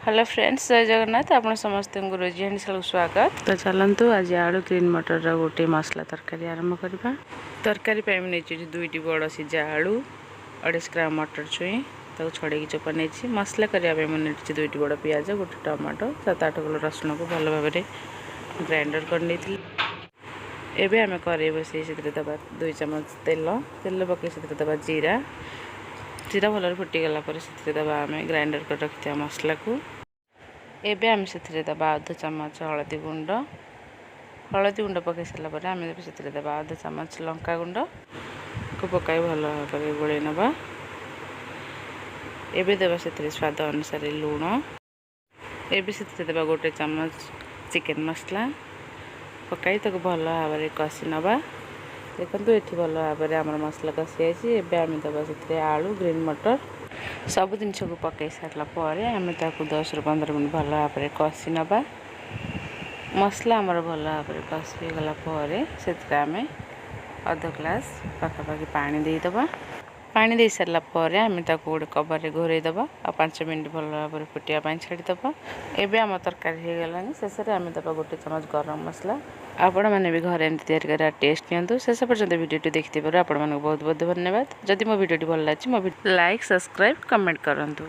Hello friends, ଜୟ ଜଗନ୍ନାଥ। ଆପଣ ସମସ୍ତଙ୍କୁ ରୋଜି ହାଣ୍ଡିଶାଳକୁ ସ୍ୱାଗତ। ତ ଚାଲନ୍ତୁ, ଆଜି ଆଳୁ ଗ୍ରୀନ୍ ମଟରର ଗୋଟିଏ ମସଲା ତରକାରୀ ଆରମ୍ଭ କରିବା। ତରକାରୀ ପାଇଁ ମୁଁ ନେଇଛି ଏଠି ଦୁଇଟି ବଡ଼ ସିଝା ଆଳୁ, 250 ଗ୍ରାମ ମଟର ଛୁଇଁ, ତାକୁ ଛଡ଼େଇକି ଚୋପା ନେଇଛି। ମସଲା କରିବା ପାଇଁ ମୁଁ ନେଇଛି ଦୁଇଟି ବଡ଼ ପିଆଜ, ଗୋଟେ ଟମାଟୋ, 7-8 କିଲୋ ରସୁଣକୁ ଭଲ ଭାବରେ ଗ୍ରାଇଣ୍ଡର କରିନେଇଥିଲି। ଏବେ ଆମେ କରେଇ ବସେଇ ସେଥିରେ ଦେବା 2 ଚାମଚ ତେଲ। ତେଲ ପକାଇ ସେଥିରେ ଦେବା ଜିରା। ଜିରା ଭଲରେ ଫୁଟିଗଲା ପରେ ସେଥିରେ ଦେବା ଆମେ ଗ୍ରାଇଣ୍ଡର କରି ରଖିଥିବା ମସଲାକୁ। ଏବେ ଆମେ ସେଥିରେ ଦେବା ଅଧ ଚାମଚ ହଳଦୀ ଗୁଣ୍ଡ। ହଳଦୀ ଗୁଣ୍ଡ ପକାଇ ସାରିଲା ପରେ ଆମେ ସେଥିରେ ଦେବା ଅଧ ଚାମଚ ଲଙ୍କା ଗୁଣ୍ଡକୁ ପକାଇ ଭଲ ଭାବରେ ଗୋଳେଇ ନେବା। ଏବେ ଦେବା ସେଥିରେ ସ୍ୱାଦ ଅନୁସାରେ ଲୁଣ। ଏବେ ସେଥିରେ ଦେବା ଗୋଟେ ଚାମଚ ଚିକେନ୍ ମସଲା। ପକାଇ ତାକୁ ଭଲ ଭାବରେ କଷି ନେବା। ଦେଖନ୍ତୁ, ଏଠି ଭଲ ଭାବରେ ଆମର ମସଲା କଷି ଯାଇଛି। ଏବେ ଆମେ ଦେବା ସେଥିରେ ଆଳୁ, ଗ୍ରୀନ୍ ମଟର, ସବୁ ଜିନିଷକୁ ପକାଇ ସାରିଲା ପରେ ଆମେ ତାକୁ 10ରୁ 15 ମିନିଟ୍ ଭଲ ଭାବରେ କଷି ନେବା। ମସଲା ଆମର ଭଲ ଭାବରେ କଷି ହେଇଗଲା ପରେ ସେଥିରେ ଆମେ ଅଧ ଗ୍ଲାସ୍ ପାଖାପାଖି ପାଣି ଦେଇଦେବା। ପାଣି ଦେଇ ସାରିଲା ପରେ ଆମେ ତାକୁ ଗୋଟେ କଭରରେ ଘୋରେଇ ଦେବା ଆଉ 5 ମିନିଟ୍ ଭଲ ଭାବରେ ଫୁଟିବା ପାଇଁ ଛାଡ଼ିଦେବା। ଏବେ ଆମ ତରକାରୀ ହେଇଗଲାଣି। ଶେଷରେ ଆମେ ଦେବା ଗୋଟେ ଚାମଚ ଗରମ ମସଲା। ଆପଣମାନେ ବି ଘରେ ଏମିତି ତିଆରି କରିବା ଟେଷ୍ଟ ନିଅନ୍ତୁ। ଶେଷ ପର୍ଯ୍ୟନ୍ତ ଭିଡ଼ିଓଟି ଦେଖିଥିବାରୁ ଆପଣମାନଙ୍କୁ ବହୁତ ବହୁତ ଧନ୍ୟବାଦ। ଯଦି ମୋ ଭିଡ଼ିଓଟି ଭଲ ଲାଗୁଛି, ମୋ ଲାଇକ୍, ସବସ୍କ୍ରାଇବ୍, କମେଣ୍ଟ କରନ୍ତୁ।